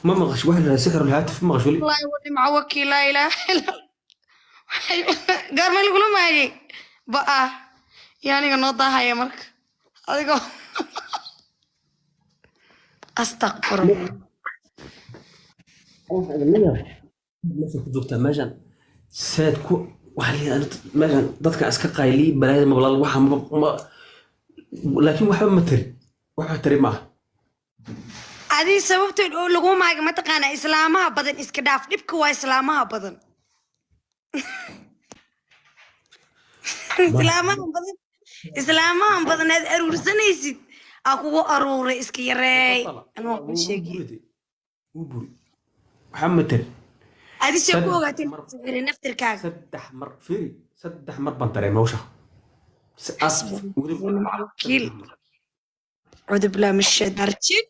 Ma maqash waxa la yidhahdaa sixru alhaatif? Ma maqash weli? Wallaahi wa nimco wakiil, laa ilaaha illa. Gaarma lagula maagay ba'a iyo aniga noo daahaya marka adigoo astaqfirullah. Meesha ku joogtaa, meeshan saad ku waxaa la yidhahdaa meeshan dadka iska qayliy balaayada mablal waxa ma, laakiin waxba ma tari, waxba tari maaha. Adii sababteed oo lagu maagay mataqaanaa? Islaamaha badan iska dhaaf, dhibka waa islaamaha badan, islaamaha badan, islaamahan badan aad aruursanaysid aa kugu aruuray. Iska yareey, anuu ku sheegi. Wuu buri, waxba ma tari. Adi see ku Saddex ogaatay sixiri naftirkaaga? Saddex mar, fiiri, saddex mar baan dareemay hawsha. Wakiil cudub laa mashadaarjin,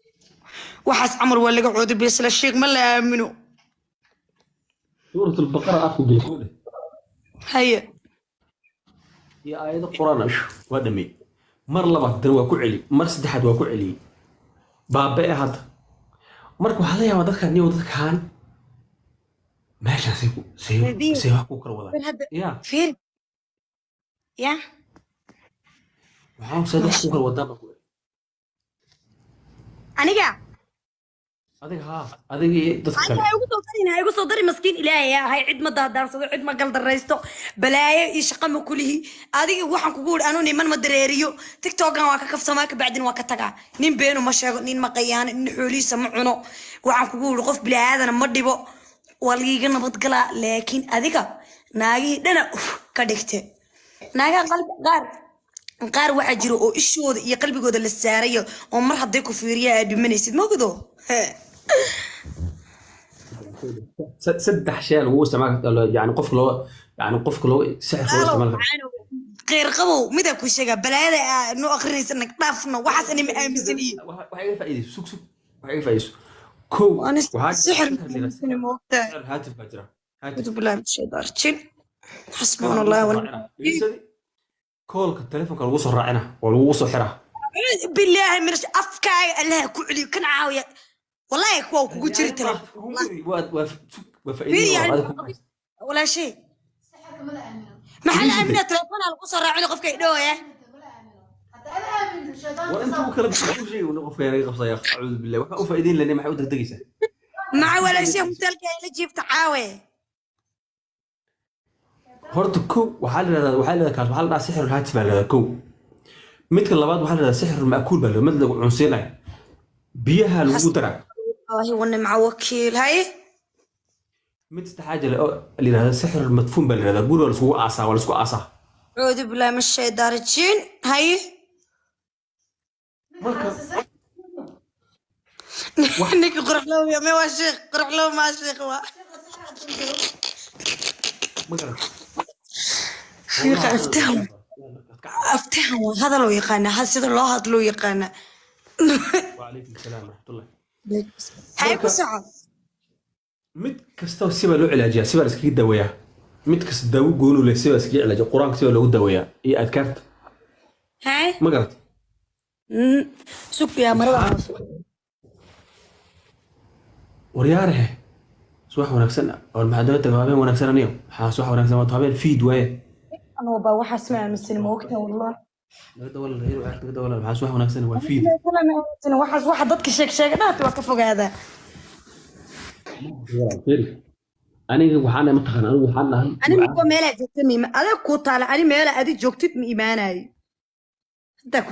waxaas camar waa laga cudub isla sheekh ma la aamino. Suurat albaqara afku geli kuu dheh. Haye. Iyo aayado quraan ah waa dhammeey. Mar labaad haddana waa ku celi, mar saddexaad waa ku celiyey, baaba'e. Hadda marka waxaa la yaabaa dadkan niyow, dadkan meeshaan say ku say Nadiif. say wax ku kala wadaan. Bir hadda ya fiir ya. Waxaa sayd wax ku kala wadaan baan ku iri. Aniga? Adiga haa, adiga iyo dadka kale. Aniga igu soo darin, ha igu soo dari. Maskiin ilaahay ahay, cid ma daadaansado, cid ma galdaraysto, balaayo iyo shaqa ma kulihi. Adiga waxaan kugu iri, anuu niman ma dareeriyo. TikTokan waa ka kafsamaa, kabacdin waa ka tagaa. Nin beenu ma sheego, nin ma qayaano, nin xoolihiisa ma cuno. Waxaan kugu iri, qof bini aadana ma dhibo, waa liiga nabadgalaa. Laakiin adiga naagihii dhana uf ka dhigte. Naagaha qalbi qaar qaar waxaa jira oo ishooda iyo qalbigooda la saarayo, oo mar hadday ku fiiriyaa aad dhimanaysid mogdo. Saddex shay lagu isticmaali kartaa, yani qofka loo, yani qofka loo sixirka loo isticmaali karo. Qeyr qabow, midaa ku sheegaa, balaayada aa noo akrinaysa nag dhaafno, waxaas ani ma aaminsaniye. Waxa iga faa'iidayso, sug sug, waxa iga faa'iidayso kow. Waana waxaa sixir jira sixir la yidhahdaa aaminsani moogtaa. Sixir haatif baa jira, haatif. أعوذ بالله من الشيطان الرجيم، حسبنا الله ونعم. Dhegeysadii, koolka telefonka lagu soo raacina waa lagugu soo xiraa. بالله من afkaaga allaha ku celiyo kan caawiya, wallahi kuwa kugu jiri telefoon. Waa waa fiiri faa'iidada yani adiga ku haysta. Walaashay, maxaa la aaminaa? Telefoonaa lagu soo raacina qofka idhowaya. War inta uu kala u sheegay qofka naga qabsaya, acuudu billah, waxa u faa'iideyn lanay, maxay u degdegaysaa? Maca walaashay hotelka ay la jiifta caawe. Horta kow waxaa la yidhahdaa kaas waxaa la dhahaa sixirul haatif baa la yidhahdaa kow. Midka labaad waxaa la yidhahdaa sixirul ma'kuul baa la yidhahdaa, mid lagu cunsiinayo, biyaha lagu daraa. الله ونعم وكيل، هاي. Mid saddexaad jira oo la yidhahdaa sixirul madfuun baa la yidhahdaa, guriga la isugu aasaa, waa la isku aasaa. أعوذ بالله من الشيطان الرجيم، هاي. Marka ninka qurux loo ma waa sheekh qurux loo maa sheekh waa. Ma garan. Sheekha aftahan, aftahan waa hadal oo yaqaana had sida loo hadlo yaqaana. وعليكم السلام ورحمة الله. Hay, ku soco. Mid kasta sibaa loo cilaajiyaa, sibaa la iskaga daaweeyaa. Mid kasta daawo goonu leh, sibaa la iskaga cilaajiya. Qur-aanka sibaa loogu daaweeyaa iyo adkaarta. Hay. Ma garat? Sug yaa marada. Waryaarehe, subax wanaagsan oo maxaa daba taga, habeen wanaagsan aniyo maxaa subax wanaagsan, waa habeen fiid waaye. Anuu baa waxaas ma aaminsan moogta wallah. Naga dawal reer naga dawal, maxaa subax wanaagsan, waa fiid. Kale ma aaminsan waxaas, waxa dadka sheeg sheega dhahta waa ka fogaadaa. Fiiri, aniga waxaan ma taqaan, anigu waxaan dhahay Ani ma meelaa joogta miima adag kuu taala, ani meela adi joogtid ma imaanayo haddaa ku.